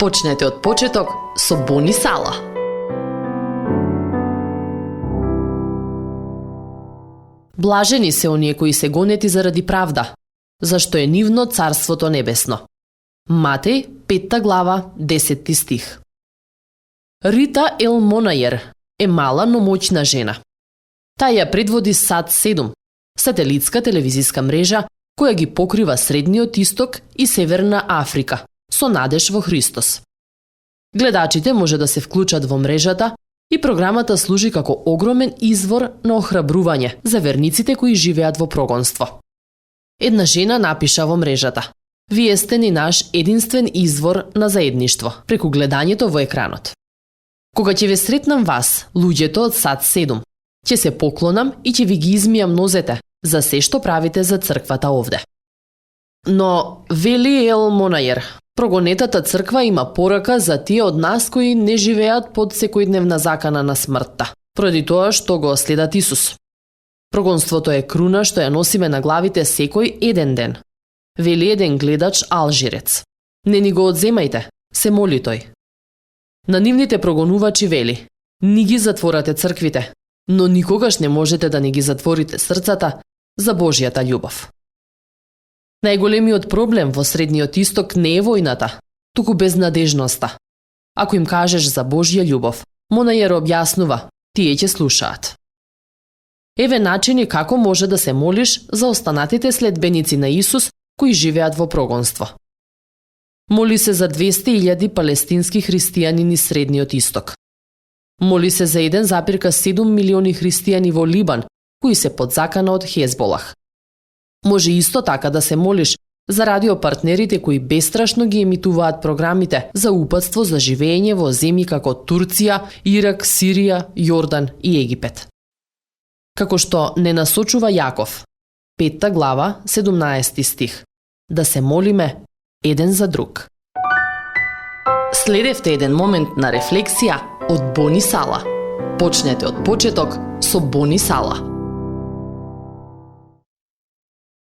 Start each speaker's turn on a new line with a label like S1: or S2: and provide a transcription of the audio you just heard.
S1: Почнете од почеток со Бони Сала. Блажени се оние кои се гонети заради правда, зашто е нивно царството небесно. Матеј, 5 глава, 10 стих. Рита Елмонајер е мала, но моćна жена. Таа ја предводи САТ-7, сателитска телевизиска мрежа која ги покрива Средниот Исток и Северна Африка, со надеж во Христос. Гледачите може да се вклучат во мрежата и програмата служи како огромен извор на охрабрување за верниците кои живеат во прогонство. Една жена напиша во мрежата: "Вие сте ни наш единствен извор на заедништво преку гледањето во екранот. Кога ќе ве сретнам вас, луѓето од САТ-7, ќе се поклонам и ќе ви ги измијам нозете за се што правите за црквата овде." Но, вели Елмонајер, прогонетата црква има порака за тие од нас кои не живеат под секојдневна закана на смртта, поради тоа што го следат Исус. Прогонството е круна што ја носиме на главите секој еден ден. Вели еден гледач алжирец. Не ни го одземајте, се моли тој. На нивните прогонувачи вели: "Ни ги затворате црквите, но никогаш не можете да ни ги затворите срцата за Божјата љубов." Најголемиот проблем во Средниот Исток не е војната, туку безнадежноста. Ако им кажеш за Божја љубов, Монајер објаснува, тие ќе слушаат. Еве начини како може да се молиш за останатите следбеници на Исус кои живеат во прогонство. Моли се за 200.000 палестински христијани низ Средниот Исток. Моли се за 1,7 милиони христијани во Либан кои се под закана од Хезболах. Може исто така да се молиш за радиопартнерите кои бестрашно ги емитуваат програмите за упатство за живење во земји како Турција, Ирак, Сирија, Јордан и Египет. Како што не насочува Јаков, 5 глава, 17 стих, да се молиме еден за друг. Следевте еден момент на рефлексија од Бони Сала. Почнете од почеток со Бони Сала.